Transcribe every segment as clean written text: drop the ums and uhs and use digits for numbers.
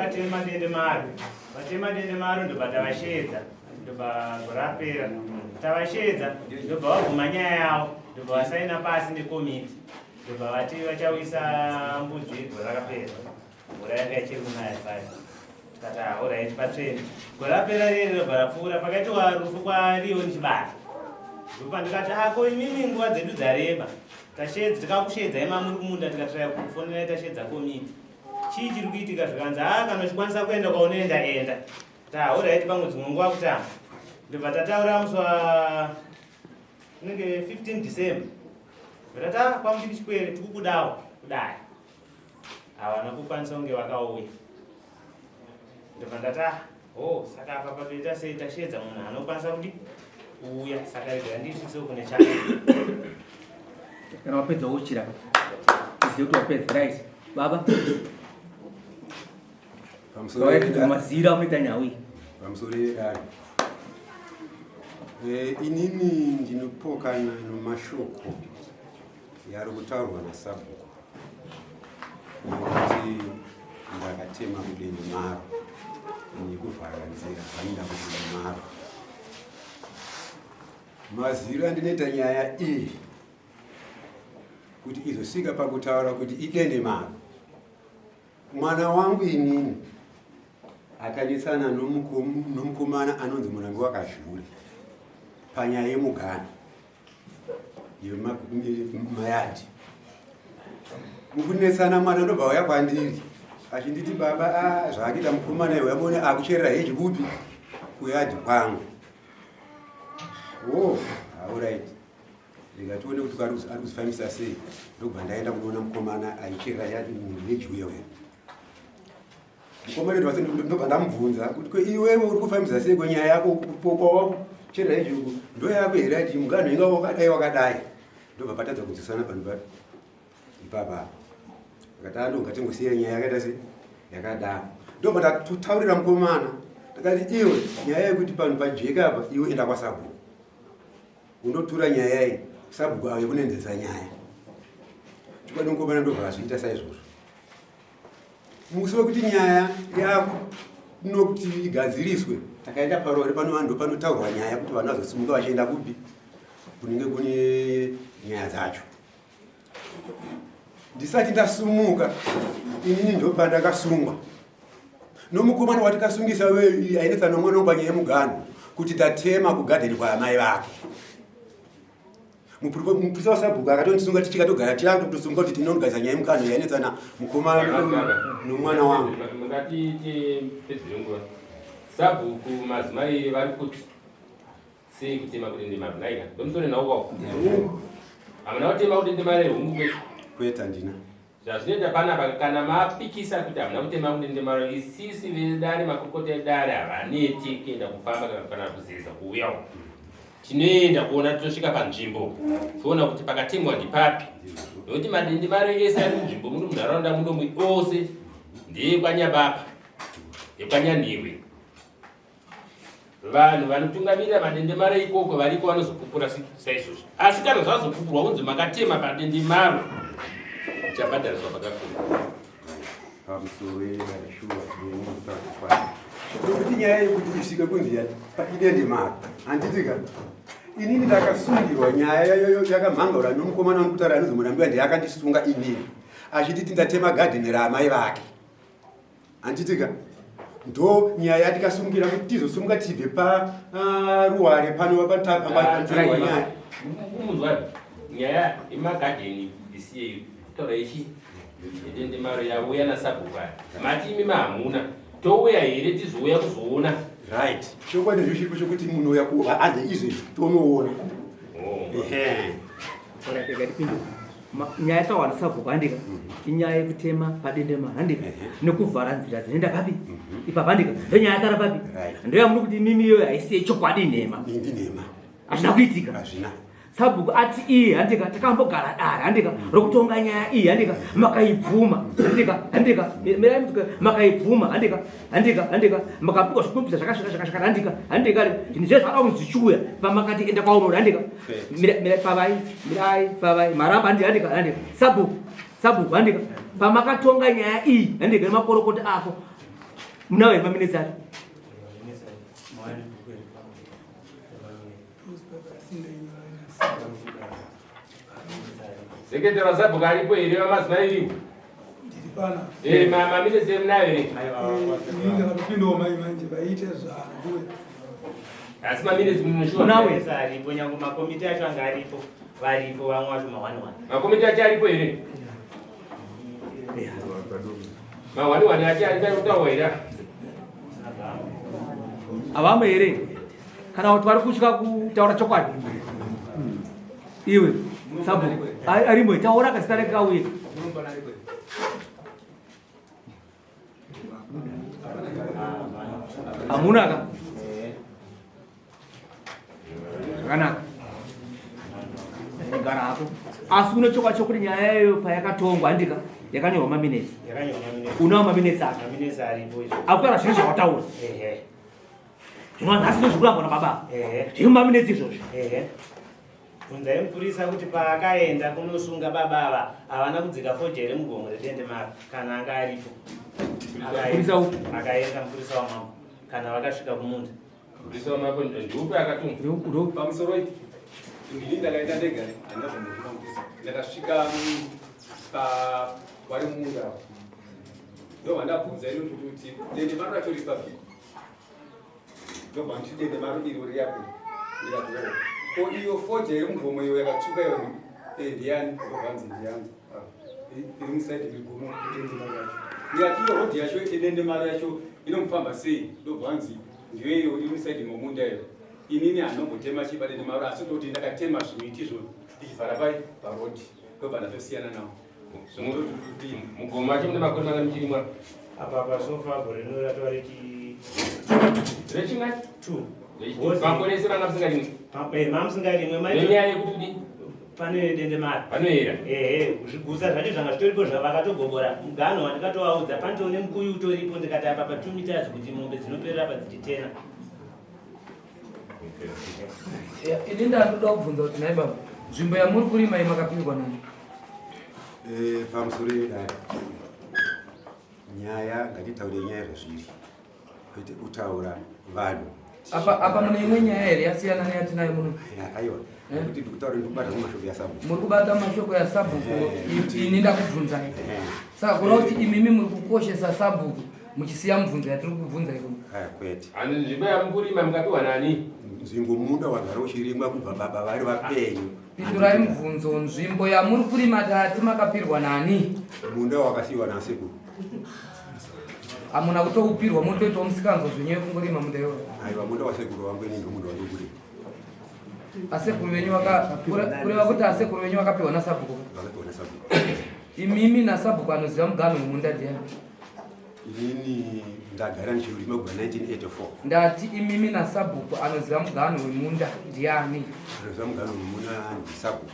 Vakatema dende maro. Vatema dende maro ndobva tavasheedza. Ndobva gore rapera. Tavasheedza ndobva vabvuma nyaya yavo. Ndobva vasaina pasi nekomiti. Ndobva vati vachawisa mbudzi gore rakapera. Mvura yanga ichiri kunaya paya. Tikati ah, alright patsvene. Gore rapera riri robva rapfuura pakaitwa rufu kwaLeon Chibata. Ndopa ndikati ah ko imimi nguva dzedu dzareba. Tasheedza tikakusheedzai mamuri kumunda tikatraya kufonerai tasheedza komiti. Chii chiri kuitika zvikanzi ah kana uchikwanisa kuenda kwaunoenda enda. Ta alright pamwe dzimwe nguva kutamba. Ndobva tataura musi wa unenge 15 December. Ndati kwamudiki chikwere tikukudawo kudai. Havana kukwanisa kunge vakauya. Ndobva ndati ah, oh, saka apa patoita sei tasheedza munhu anokwanisa kuti kuuya saka regera ndisvitsewo kune chake. Kana wapedza wochira. Tizive kuti wapedza right. Baba. Pamusoro mazira amuita nhau iyi. Pamusoro yedare. Eh, inini ndinopokana nomashoko yari kutaurwa nasabhuku nekuti ndakatema mudende maro nekuvhara nzira dzanoenda mudende maro. Maziviro andinoita nyaya iyi kuti izosvika pakutaura kuti idende maro, mwana wangu inini akanetsana nomukomana anonzi Murangi waKazhure panyaya yemugano yemayadhi. Mukunetsana mwana ndobva auya kwandiri achinditi baba, ah, zvaakuita mukomana iwe amone akucherera heji kupi kuyadhi kwangu. Oh, alright. Ndikatione kuti ari kuzifambisa sei, ndobva ndaenda kunoona mukomana aicherera heji uya uya. Mukomana ndobva ndobva ndamubvunza kuti ko iwewe uri kufambisa sei kwenyaya yako kwawakucherera heji uku ndo yako here ati muganho inga wakadai wakadai. Ndobva patadza kunzwisana panhu papi ipapa. Akati ando ngatingosiya nyaya yakaita sei yakadaro. Ndobva ndatotaurira mukomana ndakati iwe nyaya yekuti panhu pajeka apa iwe enda kwasabhuku undotura nyaya iyi sabhuku auye kunenzesa nyaya. Chokwadi mukomana ndobva azviita saizvozvo. Musi wekuti nyaya yako nokuti igadziriswe takaenda parori pano vanhu panotaurwa nyaya kuti vanhu vazosimuka vachienda kupi kunenge kune nyaya dzacho. Ndisati ndasumuka inini ndopandakasungwa nomukomana watikasungisa ainetsa nomwana wangu panyaya yemuganho kuti ndatema kugadheni kwaamai vake. Mupurisa wasabhuku akatondisunga tichikatogara tiakutosunga kuti tinonogadzira nyaya yemuganho yainetsana mukomana nomwana wangu. Mungati nguva sabhuku madzimai vari kuti sei kutema kuti ndima naika ndomusore nawo kwako hamuna kutema kuti ndima rehungu kwete kwete handina. Zvazvinoita panapa kana mapikisa kuti hamuna kutema kudendemaro isisi vedare makurukota edare havaneti kuenda kufamba kana kana kuzeza kuuya uko. Tinoenda kuona tosvika panzvimbo toona kuti pakatemwa ndipapi nokuti madendemaro ese ari munzvimbo muno munharaunda muno ose ndeekwanyabapa ekwanyanhirwe. Vanhu vanotungamirira madendemaro ikoko variko vanozopupura saizvozvo. Asi kana zvazopupurwa kunzi makatema padendemaro, chabhadhariswa pakakura. Nokuti nyaya yekuti isvike kunzi paidendemaro handiti ka inini ndakasungirwa nyaya yakamhangaura nomukomana wangu anonzi Murambiwa ndiye akandisunga inini achititi ndatema gadheni raamai vake. Handiti ka ndo nyaya yatikasungira kuti tizosumuka tibve paruware ah, pano patapambatanzirwa nyaya. Kumunzwa nyaya yemagadheni isiye kutaura ichi dendemaro yauya nasabhuku aya mati imi mahamuna touya here tizouya kuzoona. Right, chokwadi ndicho chiripo chokuti munouya kuva ande izvezvi tonoona. Oh. Ehe. Alright, rega tipinde. Nyaya yatawana sabhuku handika inyaya yekutema padendema handika nekuvhara nzira dzinoenda papi ipapa handika ndonyaya yatara papi ndoyamuri kuti imimi iyoyo haisi yechokwadi inhema. Inhema. Hazvina kuitika. Hazvina. Sabhuku ati iye handika takambogara dare handika rokutonga nyaya iyi handika makaibvuma handika handika mirai mutwe makaibvuma handika handika handika makapiwa zvikumbisa zvakasvika zvakasvika handika handika zvinhu zvese zvakada kunzi zvichiuya pamakati enda kwaunoda handika mirai pavai mirai pavai maramba handika handika handika sabhuku sabhuku handika pamakatonga nyaya iyi handika nemakorokota ako. Munawo here maminetsi acho? Sekretari wasabhuku aripo here vamadzimai iripo? Eh, maminetsi emunayo here? Ndakatopindawo mai manje vaite zvangu. Asi maminetsi munoshuwa. Munawo? Ese aripo nyange makomiti acho anga aripo varipo vamwe vacho mahwani wani. Makomiti acho aripo here? Mahwani wani acho aripo ari kutaurwa here? Havamo here? Kana kuti vari kutya kutaura chokwadi? Iwe sabhuku arimo, taura kazita rake kauye. Hamuna ka? Zvakanaka. Gara hako. Asi une chokwadi chokuti nyaya iyoyo payakatongwa handika yakanyorwa maminetsi. Yakanyorwa maminetsi. Unawo maminetsi ake. Maminetsi aripo izvo. Akutaura zvinhu zvawataura. Ehe. Zvino nhasi ndozvikurambwa nababa. Ehe. Zviri mumaminetsi izvozvo. Ehe. Bvunzai mupurisa kuti paakaenda kunosunga baba ava havana kudzika foja here mugomo redendemaro kana anga aripo. Mupurisa upi? Akaenda mupurisa wamambo kana vakasvika kumunda. Mupurisa wamambo ndiupi akatumwa? Pamusoro ndini ndakaenda ndega handina zvambotuma mupurisa. Ndakasvika pa wari munda ndobva ndabvunza ino kuti dendemaro racho riri papi. Ndobva nditi dendemaro iro riri apo. Ndikati oh. Ko iyo foja iri mugomo iyo yakatsvuka iyo ndiyani? Ndobva nzi ndiyani. Iri musaidi megomo dendemaro racho. Ndikati iyo rodhi yacho idendemaro yacho inomufamba sei? Ndobva nzi ndiyo iyo iri musaidi momunda iyo. Inini handinombotema chipa dendemaro asi toti ndakatema zvimiti izvo ndichivhara pai parodhi. Ndobva ndatosiyana nawo. Mugomo macho mune makore mangani muchirimwa? Apa pasofa gore rino ratova rechi Rechingati? 2. Makore ese vanga musingarimwi? Mamusingarimwe mai Nenyaya yekuti kudii? pane dendemaro. Panoyera. Ehe, zvigutsa zvacho zvanga zvitoripo zvavakatogobora muganho wandikatovaudza panotoo nemukuyu utoripo ndikati apa pa 2 meters kuti mombe dzinoperera apa dzichitena. Ini ndandoda kubvunza kuti nhai baba, nzvimbo yamuri kurima iyi makapirwa nani? Pamusoro yedare nyaya ngatitaure nyaya zvazviri kwete kutaura vanhu. Apa apa mune imwe nyaya here yasiyana neyatinayo muno? Aiwa, nekuti ndikutaura ndikubata mumashoko yasabhuku. Muri kubata mashoko yasabhuku, ini ndakubvunzai. Saka kureva kuti imimi muri kukoshesa sabhuku muchisiya mubvunzo yatiri kubvunza ikuno? Kwete. Hanzi nzvimbo yamukurima mukapiwa nani? Nzvimbo munda wagara uchirimwa kubva baba vari vapenyu. Pindurai mubvunzo, nzvimbo yamuri kurima tati makapirwa nani? Munda wakasiyiwa nasekuru. Hamuna kutoupirwa, motoitawo musikanzwa zvenyu yekungorima munda iwoyo. Aiwa, munda wasekuru wangu ini ndomunda wandikurima. Asekuru venyu kureva kuti asekuru venyu vakapiwa nasabhuku? Vakapiwa nasabhuku. Imimi nasabhuku anoziva muganho wemunda ndiani? Inini ndagara ndichirima kubva 1984. Ndati imimi nasabhuku anoziva muganho wemunda ndiani? Anoziva muganho wemunda ndisabhuku.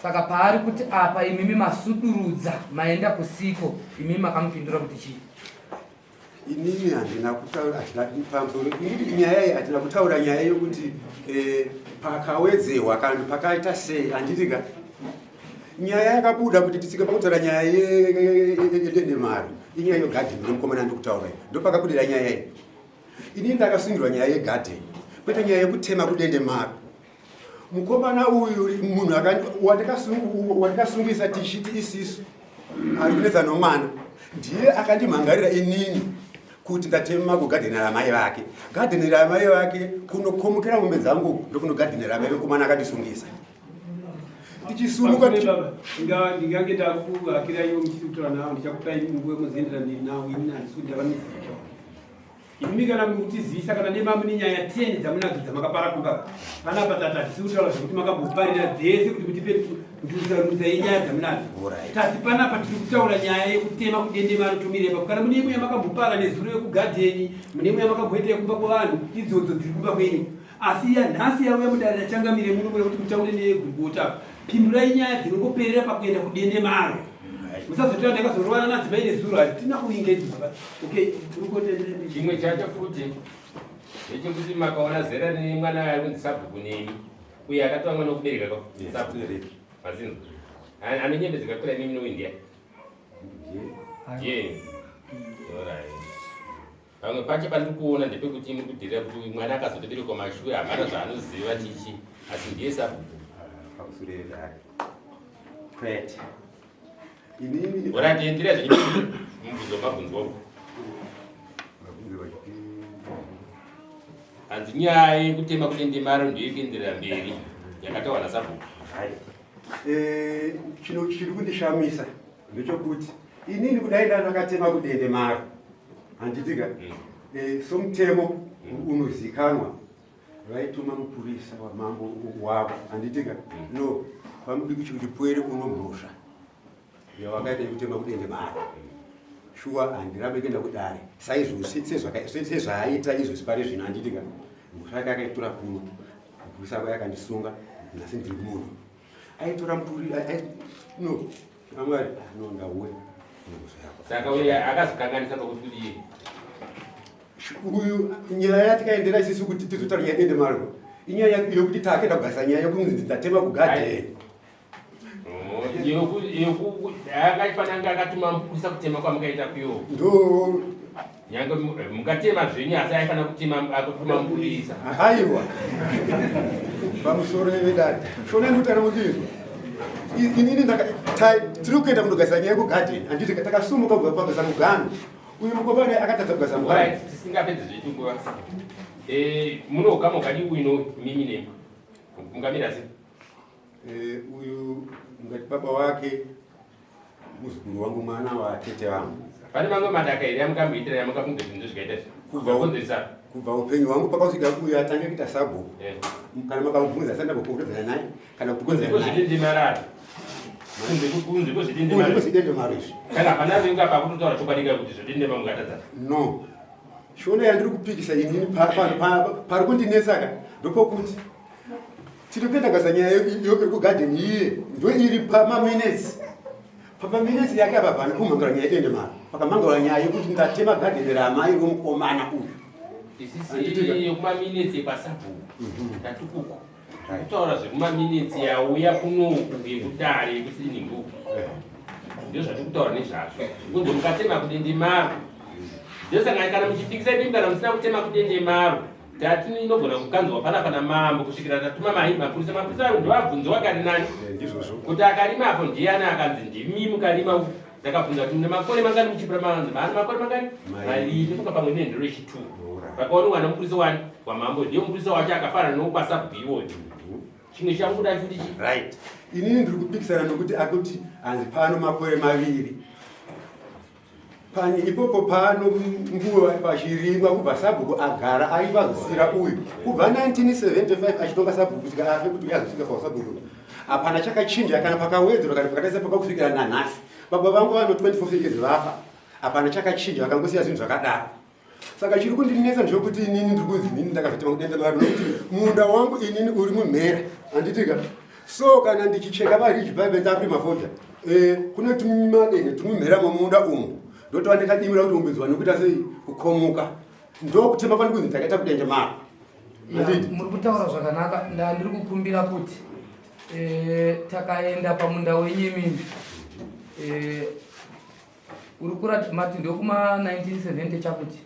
Saka paari kuti apa imimi masudurudza maenda kusiko, imimi makamupindura kuti chii? Inini handina kutaura, hatina pamusoro inini nyaya iyi hatina kutaura nyaya yokuti pakawedzehwa kana pakaita sei, handiti ka? Nyaya yakabuda kuti tisike pakutaura nyaya yedendemaro inyaya yegadheni nomukomana ndikutaura iyi ndopakabudira nyaya iyi. Inini ndakasungirwa nyaya yegadheni kwete nyaya yekutema kudendemaro. Mukomana uyu munhu wandikasungisa tichiti isisu ari kunetsa nomwana ndiye akandimhangarira inini kuti ndatema kugadheni ramai vake. Gadheni ramai vake kunokomokera mombe dzangu ndokunogadheni ramai vemukomana akandisungisa. Tichisumuka ndingange ndakuhakira iwo muchiri kutaura nawo ndichakupai nguva yekuzoendera mberi nawo ini handisi kuti ndavamisa. Imimi kana mukutizivisa kana nema mune nyaya 10 dzamunadzo dzamakapara kumba panapa tata hatisi kutaura zvekuti makamboparira dzese kuti mutipe nduzarudza yenyaya dzamunadzo. Tati panapa tiri kutaura nyaya yekutema kudendemaro tomire ipapo. Kana mune imwe yamakambopara nezuro yekugadheni, mune imwe yamakamboita yekumba kwevanhu, idzodzo dziri kumba kwenyu. Asi yanhasi yauya mudare rachangamire muno kuda kuti mutaure negurukota. Pindurai nyaya dzinongoperera pakuenda kudendemaro. Musazotaura ndakazorovana nadzimai nezuro, hatina kuinga idzi baba. Okay, tiri kuenderera mberi. Chimwe chacho futi ndechekuti makaona zera rine mwana ari kunzi sabhuku nemi uye akatova mwana wekubereka ko sabhuku mazinzwa anonyembedzeka kura imimi nouyu ndiani? Ndiye. Alright. Pamwe pacho pandiri kuona ndepekuti muri kudherera kuti uyu mwana akazotoberekwa mashure hapana zvaanoziva chichi asi ndiye sabhuku. Pamusoro yedare. Kwete. Inini Orati endera zvenyu mubvunzo mabvunzwa uku. Mabvunzo vachipi. Hanzi nyaya yekutema kudendemaro ndiyo ikuenderera mberi yakataurwa nasabhuku. Hai. Eh, chino chiri kundishamisa ndechokuti inini kudai ndandakatema kudendemaro handitika eh, somutemo unozikanwa vaituma mupurisa wamambo wavo handitika no pamudiki chipwere unomhosva yawakaita yekutema kudendemaro shuwa handirambe kuenda kudare saizvozvi sezvaaita izvozvi pari zvino handitika mhosva yake akaitora kuno mupurisa wake akandisunga nhasi ndiri muno aitora mupuri no amwari no ndauya saka uye akazokanganisa pakuti kudii uyu nyaya yatikaendera isisu kuti tizotaura nyaya dende marwa inyaya yokuti takenda kugasa nyaya yokunzi ndatema kugadheni akafanira akatuma mupurisa kutema kwamukaita kuyo ndo nyange mungatema zvenyu asi aifanira kutema akutuma mupurisa haiwa pamusoro yevedare shona ndikutaura mundizwa inini tiri kuenda kundogasa nyaya yekugadheni handiti takasumuka kubva pagasa mugano uyu mukomana akatadza kugasa mugano tisingapedzi zvedu nguva eh, muno ukama ukadi uino mimi nemi mungamira sei eh, uyu ngati baba wake muzukuru wangu mwana watete vangu pane mamwe madaka here amukamboitira yamukafunga zvinhu zvikaita izvi kubva upenyu hwangu pakasvika uyu atange kuita sabhuku eh. kana makamubvunza asati ndambokurudzana naye kana kutikonzerana kunze kwezvidendemaro izvi kana hapana venga pakutotaura chokwadi ka kuti zvodendema mungatadza no shona yandiri kupikisa inini pari kundinetsaka ndopokuti tiri kuenda kasa nyaya yekugadheni iye ndo iri pamaminetsi pamaminetsi yake apa pani kumhangura nyaya ende mari pakamhangura nyaya yekuti ndatema gadheni ramai vomukomana uyu isisi yekumaminetsi epasabhuku mhm. tatukuku kutaura zvekumaminetsi yauya kunoku yekudare yekusininguku eh. ndizvo zvatiri kutaura nezvazvo kunzi mukatema kudendemaro ndosaka kana muchipikisa imi kana musina kutema kudendemaro Tati inogona kukanzwa pana pana mambo kusvikira tatuma mai mapurisa mapurisa ayo ndoabvunzo wakari nani eh, kuti akarima apo ndiyani akanzi ndimi mukarima ndakabvunza kuti mune makore mangani muchipura maanzi maani makore mangani maviri ndofunga pamwe nendero yechitu pakaonekwa namupurisa wani wamambo ndiye mupurisa wacho akafanana nokwasabhuku iwoyo mhm. chimwe changu futi chi right inini ndiri kupikisana nokuti akuti hanzi pano makore maviri Pane ipopo pano nguva pachirimwa kubva sabhuku agara aivazosira uyu kubva 1975 achitonga sabhuku kusvika afe kuti uyazosvika pausabhuku hapana chakachinja kana pakawedzerwa kana pakataisa pakakusvikira nanhasi baba vangu vano 24 years vafa hapana chakachinja vakangosiya zvinhu zvakadaro saka chiri kundinetsa ndechekuti inini ndiri kunzi inini ndakazotema kudenda mari nokuti munda wangu inini uri mumhera handitika so kana ndichicheka variji paibe ndakurima fodya eh, kune tumadenhe tumumhera mumunda umu ndotova ndakadimira kuti umbidzwa nekuita sei kukomuka ndokutema kwandi kunzi ndakaita kudenje mari muri kutaura zvakanaka ndandiri kukumbira kuti eh, takaenda pamunda wenyu imini eh, uri kurati mati ndokuma 1970 chakuti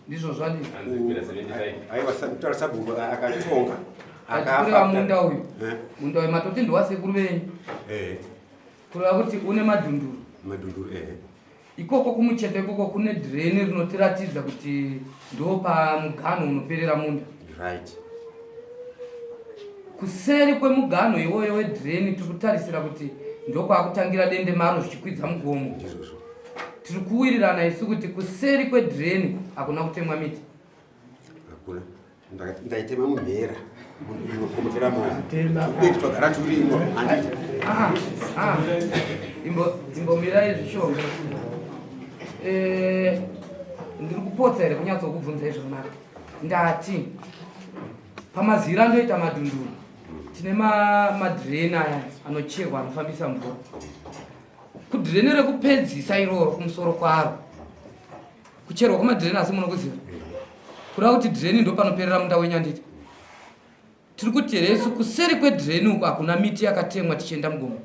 ndizvo zvandi aiwa kutaura sabhuku akatonga akafa munda uyu eh? munda uyu matoti ndowasekuru venyu eh. kureva kuti une madhunduru madhunduru eh. ikoko kumucheto ikoko kune dhireni rinotiratidza kuti ndopamuganho unoperera munda right Kuseri kwemuganho iwoyo wedhireni tiri kutarisira kuti ndokwakutangira dendemaro zvichikwidza mugomo. Tiri kuwirirana isu kuti kuseri kwedhireni hakuna kutemwa miti. Hakuna. Ndaitema mumhera unokomotera mwana. Twagara turimo. Ah, ah. Imbo imbomirai zvishoma. Eh, ndiri kupotsa here kunyatsokubvunzai zvakanaka. Ndati Pamazira andoita madhunduru tine madhireni aya anocherwa anofambisa mvura. Kudhireni rekupedzisa iroro kumusoro kwaro kucherwa kwemadhireni asi munokuziva kureva kuti dhireni ndopanoperera munda wenyu anditi tiri kuti here isu kuseri kwedhireni uku hakuna miti yakatemwa tichienda mugomo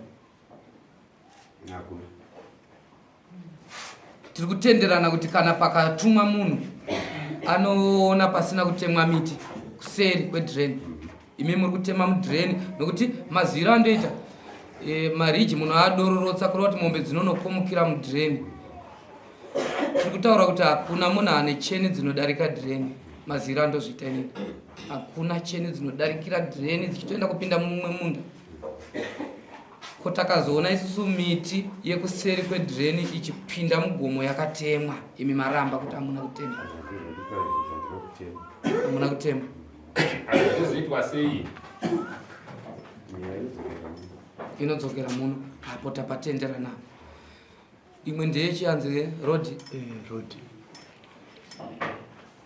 tiri kutenderana kuti kana pakatumwa munhu Anoona pasina kutemwa miti kuseri kwedrain. Imi muri kutema mudrain nokuti maziviro andoita e, mariji munhu adororotsa kureva kuti mombe dzinonokomukira mudrain. Tiri kutaura kuti hakuna munhu ane cheni dzinodarika drain. Maziviro andozviita inini. Hakuna cheni dzinodarikira drain dzichitoenda kupinda mumwe munda. Ko takazoona isusu miti yekuseri kwedreni ichipinda mugomo yakatemwa imi maramba kuti amuna kutema. Amuna kutema. Zvizoitwa sei? Inodzokera muno apo tapatenderana. Imwe ndeyechianzi road. Eh, road.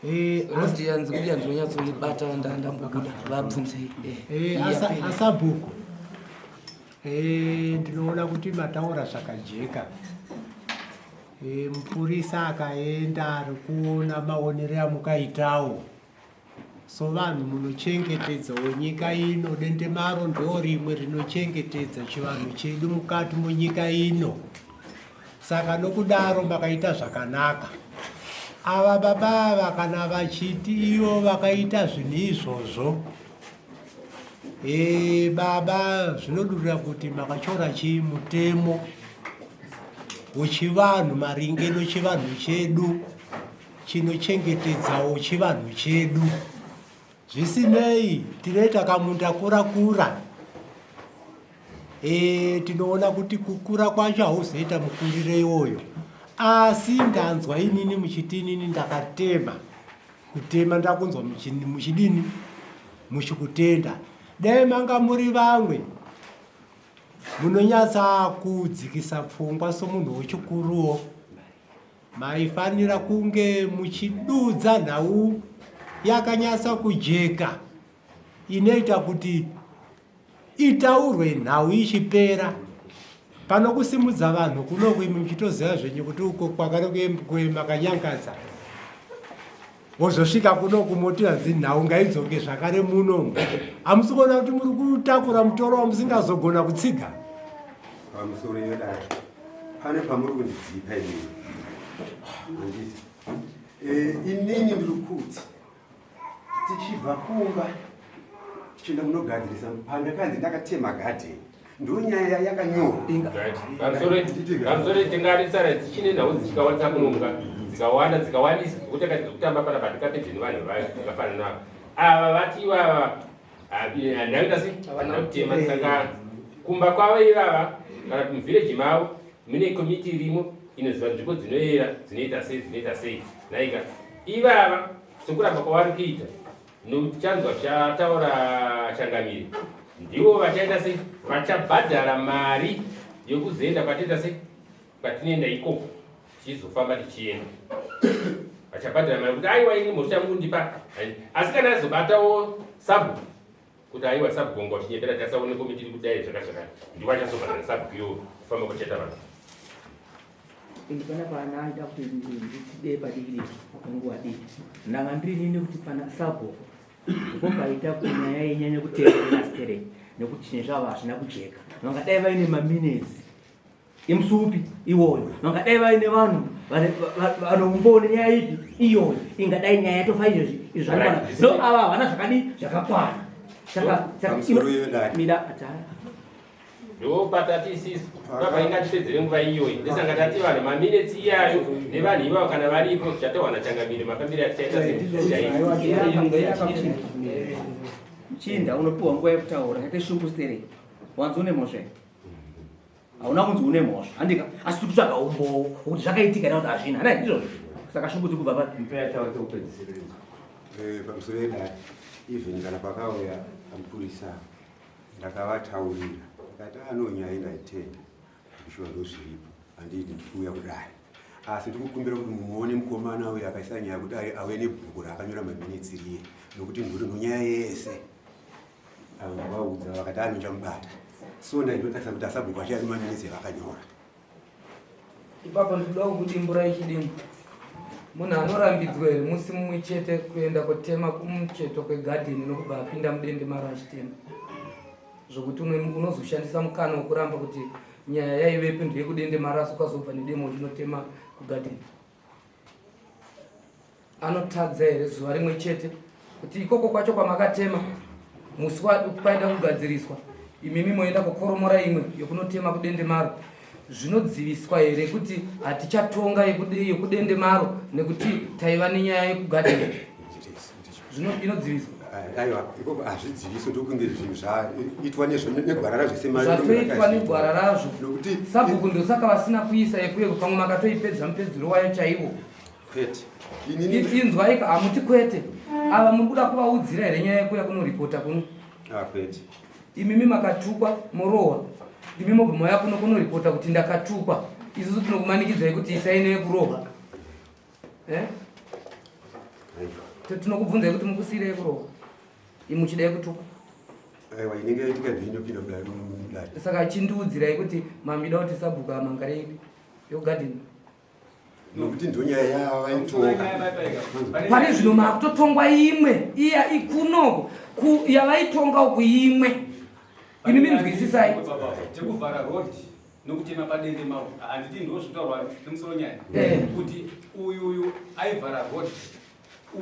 Eh, Rodi yanzi kudya ndinonyatsoibata ndambobuda vabvunzei. Eh, eh asabhuku. Eh, ndinoona kuti mataura zvakajeka. Eh, mupurisa akaenda ari kuona maonero amukaitawo. So vanhu munochengetedzawo nyika ino, dendemaro ndo rimwe rinochengetedza chivanhu chedu mukati munyika ino. Saka nokudaro makaita zvakanaka. Ava baba ava kana vachiti ivo vakaita zvinhu izvozvo, e, baba zvinodurira kuti makachora chii mutemo wechivanhu maringe nochivanhu chedu chinochengetedzawo chivanhu chedu. Zvisinei, tinoita kamunda kura kura e, tinoona kuti kukura kwacho hauzoita mukurire iwoyo asi ndanzwa inini muchiti inini ndakatema kutema ndakunzwa muchidini muchikutenda dai manga muri vamwe munonyatsa kudzikisa pfungwa somunhu wechikuruwo Maifanira kunge muchidudza nhau yakanyatsa kujeka inoita kuti itaurwe nhau ichipera pano kusimudza vanhu kunoku imi muchitoziva zvenyu kuti uko kwakare makanyangadza wozosvika kunoku moti hanzi nhau ngaidzoke zvakare muno hamusi kuona kuti muri kutakura mutoro wamusingazogona kutsiga pamusoro yedare pane pamuri kundidzipa inini handiti eh, inini ndiri kuti tichibva kumba tichienda kunogadzirisa pandakanzi ndakatema gadheni ndonyaya yakanyorwa pamusoro tingaritsara tichine nhau dzichikawandisa kunonga dzikawanda dzikawandisa zvekuti akati kutamba pana patikapedze nevanhu vakafanana navo ava vati ivava handaita se handina kutema saka kumba kwavo ivava kana kuti muvhireji mavo mune komiti irimo inoziva nzvimbo dzinoyera dzinoita sei dzinoita sei naika ivava sekuramba kwavari kuita Tichanzwa zvichataura changamire. Ndivo vachaita sei? Vachabhadhara mari yekuzoenda kwatoita sei? Kwatinoenda ikoko tichizofamba tichienda. Vachabhadhara mari kuti aiwa ini mhosva yangu kundipa. Asi kana azobatawo sabhuku kuti aiwa sabhuku wanga uchinyepera tasaone komiti iri kudai zvakati zvakati. Ndivo vachazobhadhara sabhuku iyoyo kufamba kwachaita vanhu. Ini pana pana aida kuti nditide padiki diki nguva diki ndanga ndiri nini kuti pana sabhuku ndipo paita kuti nyaya inyanye kuteerera stereki nekuti chinhu zvavo hazvina kujeka vangadai vaine maminetsi emusi upi iwoyo vangadai vaine vanhu vanoumboone nyaya ipi iyoyo ingadai nyaya yatofa izvezvi izvi zvakakwana no ava havana zvakadii zvakakwana saka saka mida atara Ndopatati isisu baba ingatipedzere nguva iyoyi ndesanga tati vanhu maminetsi iyayo nevanhu ivavo kana varipo tichatowana changamire mafambire atichaita chinda unopiwa nguva yekutaura kaite shungu stereki wanzi une mhosva hauna kunzi une mhosva handika asi tiri kutsvaga umbowo wekuti zvakaitika na kuti hazvina handai ndizvozvo saka shungu dziri kubva pa eh, pamusoro yedare even kana pakauya amupurisa Ndakavataurira ndikati ano nyaya ndaitenda kuti shuwa ndozviripo handidi ndikuuya kudare asi ndikukumbira kuti mumuone mukomana uyo akaisa nyaya kudare auye nebhuku raakanyora maminitsi riye nokuti nduri nonyaya yese avo ndavaudza vakati anochamubata so ndaindotarisa kuti asabhuku achiari maminitsi evakanyora Ipapo ndinoda kukudimburai chidimbu. Munhu anorambidzwa here musi mumwe chete kuenda kotema kumucheto kwegadheni nokubva apinda mudende maro achitema? Zvokuti unozoshandisa mukana wokuramba kuti nyaya yaivepi ndeyekudende maro asi ukazobva nedemo uchinotema kugadheni. Anotadza here zuva rimwe chete kuti ikoko kwacho kwamakatema musi kwaida kugadziriswa imimi moenda kukoromora imwe yokunotema kudendemaro zvinodziviswa here kuti hatichatonga yekudendemaro nekuti taiva nenyaya yekugadheni inodziviswa aiwa ikoko hazvidziviswe ndokunge zvinhu zvaitwa negwara razvo sezvatoitwa negwara razvo sabhuku ndosaka vasina kuisa yekuye pamwe makatoipedza mupedzero wayo chaiwo Kwete. Inzwai ka hamuti kwete. Ava muri kuda kuvaudzira here nyaya yekuya kunoripota kuno? Ah, kwete. Imimi makatukwa morohwa. Imi mobva mauya kuno kunoripota kuti ndakatukwa. Isusu tinokumanikidzai kuti isai neyekurohwa. Eh? Tinokubvunzai kuti mukusiirei yekurohwa. Imi muchida yekutukwa. Aiwa inenge yaitika ndinopinda mudare. Saka chindiudzirai kuti mamida kuti sabhuku amangare ipi? Yogarden. Nokuti ndonyaya yavaitonga. Pari zvino makutotongwa imwe iya ikunoko yavaitonga uku imwe. Imi minzwisisai. Chekuvhara road nokutema padende mavo handiti ndozvitaurwa nemusoro nyaya eh. kuti uyu uyu aivhara road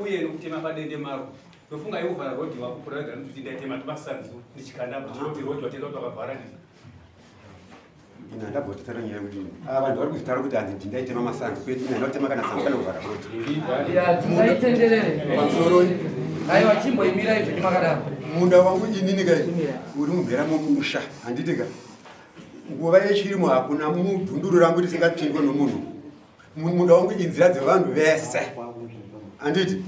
uye nokutema padende maro ndofunga iuvhara road wakupura rega nekuti ndaitema tumasanzu ndichikanda kuti road road watenda kuti wakavhara ndizvo Ini handabototara nyaya yekuti ava vanhu vari kuzvitaura kuti hanzi ndindaitema masanzu kwete ini handakutema kana sanzu kana kuvhara roti. Tingaitenderere. Pamusoro Aiwa chimboimirai zvenyu makadaro. Munda wangu inini kai uri mumhera mumusha handiti ka nguva yechirimo hakuna mudhunduru rangu risingatsvingwe nomunhu munda wangu inzira dzevanhu vese handiti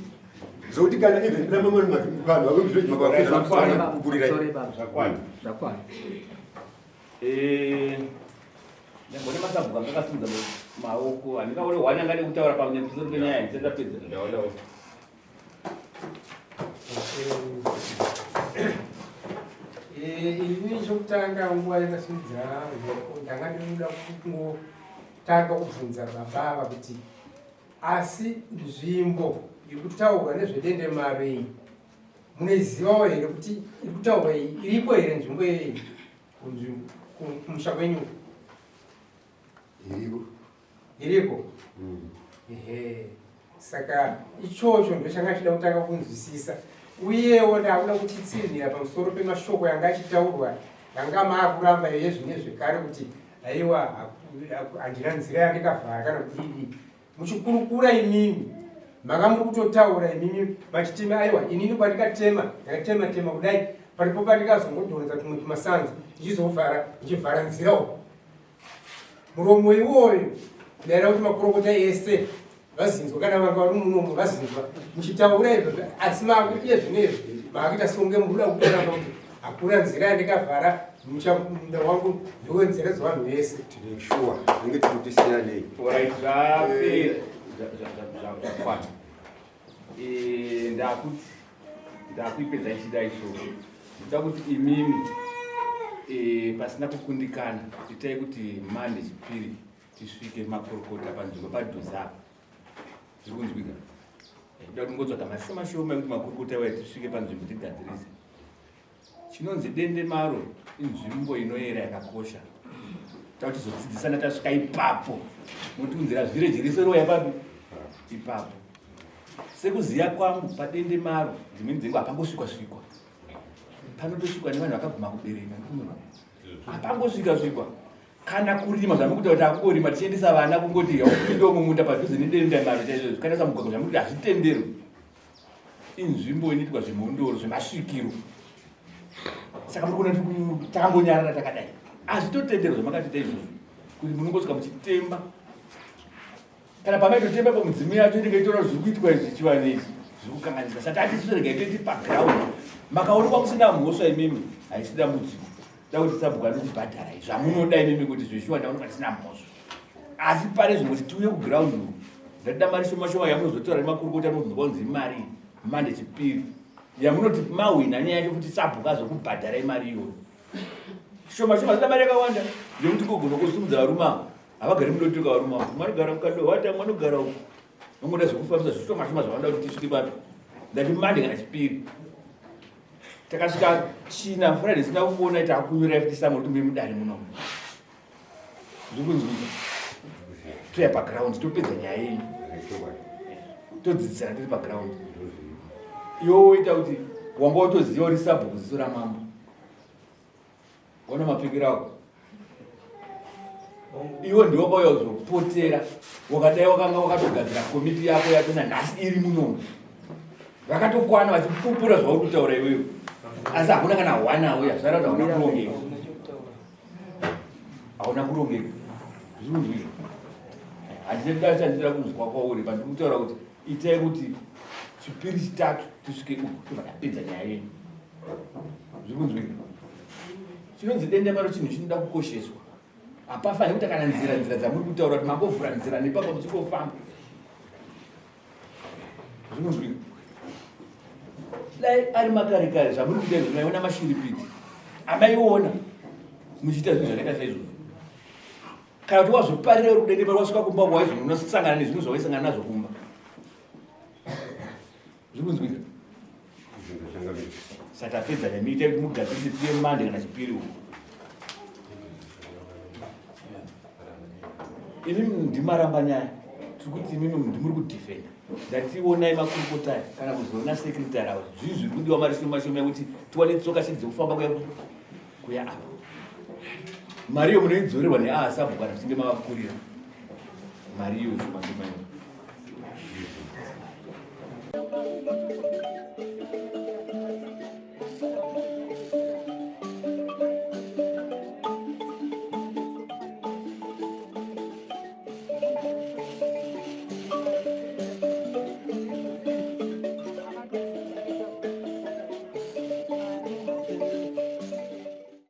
zvokuti kana even ramamwe vanhu vakwemuzviro makakupukurai Zvakwana. Eh, ndambone masabhuku anga akasimudza maoko handingaone hwani anga nekutaura pamusoro penyaya ndisati ndapedza ndaonawo eh, ini chokutanga nguva yakasimudza maoko ndanga ndinoda kungotanga kubvunza baba ava kuti asi nzvimbo iri kutaurwa nezvedendemaro iyi munoizivawo here kuti iri kutaurwa iyi iripo here nzvimbo iyi kumusha kwenyu iriko iriko mm. ehe saka ichocho ndochanga chida kutanga kunzwisisa uyewo ndakuda kutitsinhira pamusoro pemashoko yanga achitaurwa yanga maakuramba iye zvine zvekare kuti aiwa handina nzira yandikavhara kana kudidi muchikurukura imimi manga muri kutotaura imimi machitimi aiwa inini kwandikatema ndakatema tema kudai paripo pandikazongodhonza tumwe tumasanzu ndichizovhara ndichivhara nzira uko muromo iwoyo ndaida kuti makurokota ese vazinzwa kana vanga vari munomo vazinzwa muchitaura izvozvo asi makuiye zvino izvi maakuita songe muruda kutoramba kuti hakuna nzira yandikavhara munda wangu ndowenzera dzevanhu vese tine shuwa tinenge tiri kuti siyanei Alright, zvapera zvakwana. Eh, ndakuti ndakuipedza ichida ishoko. Ndoda kuti imimi eh, pasina kukundikana itai kuti Monday chipiri tisvike makurukota panzvimbo padhuze apa. Zviri kunzwika? Eh, ndoda kuti ngotsvaga mashoma shoma ekuti makurukota iwayo tisvike panzvimbo tigadzirise. Chinonzi Dendemaro inzvimbo inoyera yakakosha. Tauti tizodzidzisana tasvika ipapo. Motiunzira zvirejereso roya papi? Ipapo. Sekuziya kwangu paDendemaro dzimweni dzenguva hapangosvikwa svikwa. Panotosvikwa nevanhu vakaguma kubereka. Hapangosvika svikwa. Kana kurima zvamukuita kuti akungorima tichiendesa vana kungoti upinde mumunda padhuze nedendemaro chaizvo. Kana samugwagwa zvamukuti hazvitenderwi. Inzvimbo inoitwa zvemhondoro zvemasvikiro saka muri kuona takangonyarara takadai hazvitotenderwa zvamakatiita izvozvo kuti munongosvika muchitemba kana pamaitotemba pamudzimu yacho inenge itora zviri kuitwa izvi chivanhu izvi zviri kukanganisika saka tati rega itoiti paground makaonekwa musina mhosva imimi haisi dambudziko da kuti sabhuku anokubhadharai zvamunoda imimi kuti zveshuwa ndaonekwa ndisina mhosva asi pare zvino kuti tiuye kuground uku ndatida mari shoma shoma yamunozotora nemakurukota anobva kwanzi imari mande chipiri yamunoti mahwina nyaya yacho kuti sabhuku azokubhadharai mari iyoyo shoma shoma zida mari yakawanda yekuti kogona kusimudza varume avo havagari mudotoka varume avo manogara mukadohwata manogara uku vangoda zvekufambisa zvishoma shoma zvavanoda kuti tisvike papi ndati mande kana chipiri takasvika china friday sina kukuona takunyora futi samwe kuti mudare munomu Ndiri kunzwika. Toya paground topedza nyaya yenyu. Todzidzisana tiri paground. Iwe woita kuti wanga wotoziva uri sabhuku ziso ramambo. Ona mapfekero ako. Iwe ndiwe wakauya kuzopotera wakadai wakanga wakatogadzira komiti yako yacho nanhasi iri munomu. Vakatokwana vachipupura zvauri kutaura iwewe. Asi hakuna kana one auya zvareva kuti hauna kurongeka. Hauna kurongeka. Zvinonzwika. Handina chandinoda kunzwa kwauri but ndiri kutaura kuti itai kuti chipiri chitatu tisvike uku tobva tapedza nyaya yenyu. Zviri kunzwika. Chinonzi dendemaro chinhu chinoda kukosheswa. Hapafaniri kuita kana nzira nzira dzamuri kutaura kuti mangovhura nzira nepapa muchingofamba. Zvinonzwika. Dai ari makare kare zvamuri kuita izvo maiona mashiripiti amaiona muchiita zvinhu zvakaita saizvozvo. Kana kuti wazoparira uri kudendemaro wasvika kumba waizvo unosangana nezvinhu zvawaisangana nazvo kumba. Zviri kunzwika. Saka tapedza nemi itai kuti mugadzirise tiye mande kana chipiri uko. Imi ndimaramba nyaya. Tiri kuti imimi ndimuri kudefenda. Ndationai makurukota aya kana kuzoona secretary avo. Zvii zviri kudiwa mari shoma shoma yekuti tiwane tsoka chete dzekufamba kuya kuya apa. Mari iyo munoidzorerwa neaasabhu kana muchinge mavakurira. Mari iyo shoma shoma iyo.